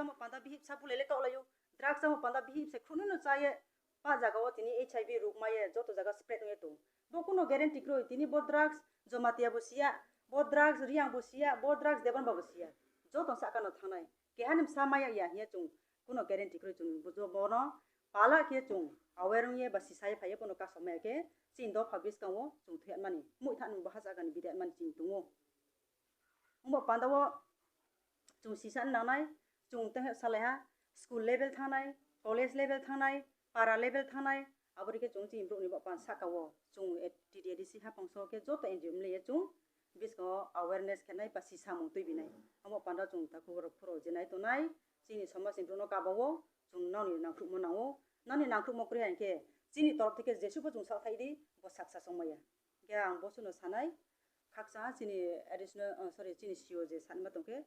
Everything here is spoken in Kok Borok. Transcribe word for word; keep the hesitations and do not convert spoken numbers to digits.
Chamo panda bihip sa bulele to layo. Drugs chamo panda bihip se khunu no chaye. Pa jaga o tini H I V ruk maye joto jaga spread nge to. Bo kuno guarantee kroi tini bo drugs Jamatia bo siya, bo drugs Riang bo siya, bo drugs Deban bo siya. Joto saka no thangnai. Kehanim sa maya ya hiya chung kuno guarantee kroi chung bo jo bono pala khe chung aware wngye ba sisai phaiye bono kasomaya khe chini dopha biskango chung thuyatmani, mui thanwi bo hachagani bidayatmani chini tongo. Wngbo pandao chung sisa nangnai, chung tei salaiha school level thangnai, college level thangnai, para level thangnai, aboni khe chung chini borokni bo pan sakao chung T D A D C hapang so khe joto N G O mlaiye chung biskango awareness khenai ba sisamung twi binai. Omo panda chung takhuk rok phuru je nai tongnai, chini somaj ni borokno kabao chung nani nangkhukmo nango, nani nangkhukmo kwrwi hai khe chini torop theke jesubo chung sak thai di bo saksa chongmaya. Hingke ang bosuno sanai, khaksa chini additional, oh, sorry, chini C O je sanma tongkhe,